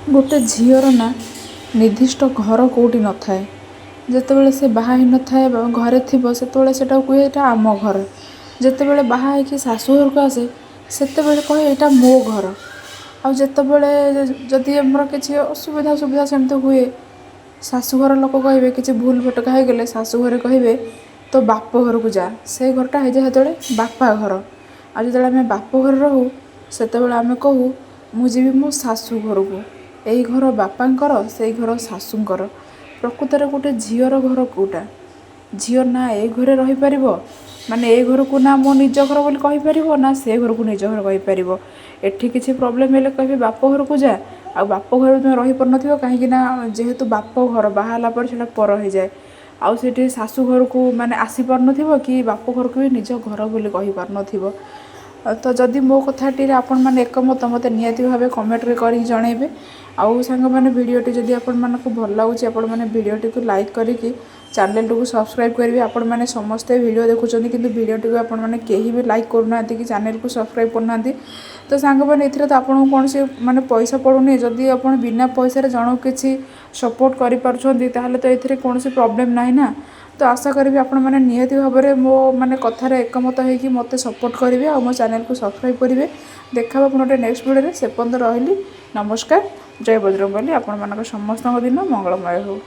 ଗୋଟେ ଝିଅର ନା ନିର୍ଦ୍ଦିଷ୍ଟ ଘର କେଉଁଠି ନଥାଏ। ଯେତେବେଳେ ସେ ବାହା ହେଇନଥାଏ, ଘରେ ଥିବ, ସେତେବେଳେ ସେଟାକୁ କୁହେ ଏଇଟା ଆମ ଘର। ଯେତେବେଳେ ବାହା ହେଇକି ଶାଶୁ ଘରକୁ ଆସେ, ସେତେବେଳେ କହେ ଏଇଟା ମୋ ଘର। ଆଉ ଯେତେବେଳେ ଯଦି ଆମର କିଛି ଅସୁବିଧା ସୁବିଧା ସେମିତି ହୁଏ, ଶାଶୁଘର ଲୋକ କହିବେ, କିଛି ଭୁଲ ଭଟକା ହେଇଗଲେ ଶାଶୁଘରେ କହିବେ ତୋ ବାପ ଘରକୁ ଯା। ସେ ଘରଟା ହେଇଯାଏ ସେତେବେଳେ ବାପା ଘର। ଆଉ ଯେତେବେଳେ ଆମେ ବାପ ଘରେ ରହୁ, ସେତେବେଳେ ଆମେ କହୁ ମୁଁ ଯିବି ମୋ ଶାଶୁ ଘରକୁ। ଏଇ ଘର ବାପାଙ୍କର, ସେଇ ଘର ଶାଶୁଙ୍କର। ପ୍ରକୃତରେ ଗୋଟେ ଝିଅର ଘର କେଉଁଟା? ଝିଅ ନା ଏ ଘରେ ରହିପାରିବ, ମାନେ ଏ ଘରକୁ ନା ମୋ ନିଜ ଘର ବୋଲି କହିପାରିବ, ନା ସେ ଘରକୁ ନିଜ ଘର କହିପାରିବ। ଏଠି କିଛି ପ୍ରୋବ୍ଲେମ୍ ହେଲେ କହିବେ ବାପ ଘରକୁ ଯା। ଆଉ ବାପ ଘରେ ତୁମେ ରହିପାରୁନଥିବ, କାହିଁକି ନା ଯେହେତୁ ବାପ ଘର, ବାହା ହେଲା ପରେ ସେଇଟା ପର ହେଇଯାଏ। ଆଉ ସେଠି ଶାଶୁ ଘରକୁ ମାନେ ଆସିପାରୁନଥିବ କି ବାପ ଘରକୁ ବି ନିଜ ଘର ବୋଲି କହିପାରୁନଥିବ। ତ ଯଦି ମୋ କଥାଟିରେ ଆପଣମାନେ ଏକମତ, ମୋତେ ନିହାତି ଭାବେ କମେଣ୍ଟରେ କରିକି ଜଣାଇବେ। ଆଉ ସାଙ୍ଗମାନେ, ଭିଡ଼ିଓଟି ଯଦି ଆପଣମାନଙ୍କୁ ଭଲ ଲାଗୁଛି, ଆପଣମାନେ ଭିଡ଼ିଓଟିକୁ ଲାଇକ୍ କରିକି ଚ୍ୟାନେଲଟିକୁ ସବସ୍କ୍ରାଇବ୍ କରିବେ। ଆପଣମାନେ ସମସ୍ତେ ଭିଡ଼ିଓ ଦେଖୁଛନ୍ତି, କିନ୍ତୁ ଭିଡ଼ିଓଟିକୁ ଆପଣମାନେ କେହି ବି ଲାଇକ୍ କରୁନାହାନ୍ତି କି ଚ୍ୟାନେଲକୁ ସବସ୍କ୍ରାଇବ୍ କରୁନାହାନ୍ତି। ତ ସାଙ୍ଗମାନେ, ଏଥିରେ ତ ଆପଣଙ୍କୁ କୌଣସି ମାନେ ପଇସା ପଡ଼ୁନି। ଯଦି ଆପଣ ବିନା ପଇସାରେ ଜଣକୁ କିଛି ସପୋର୍ଟ କରିପାରୁଛନ୍ତି, ତାହେଲେ ତ ଏଥିରେ କୌଣସି ପ୍ରୋବ୍ଲେମ୍ ନାହିଁ ନା। ତ ଆଶା କରିବି ଆପଣମାନେ ନିହାତି ଭାବରେ ମୋ ମାନେ କଥାରେ ଏକମତ ହେଇକି ମୋତେ ସପୋର୍ଟ କରିବେ ଆଉ ମୋ ଚ୍ୟାନେଲକୁ ସବସ୍କ୍ରାଇବ୍ କରିବେ। ଦେଖା ହେବ ଆପଣ ଗୋଟେ ନେକ୍ସଟ ଭିଡ଼ିଓରେ। ସେ ପର୍ଯ୍ୟନ୍ତ ରହିଲି, ନମସ୍କାର, ଜୟ ବଜରଙ୍ଗବଲି। ଆପଣମାନଙ୍କ ସମସ୍ତଙ୍କ ଦିନ ମଙ୍ଗଳମୟ ହେଉ।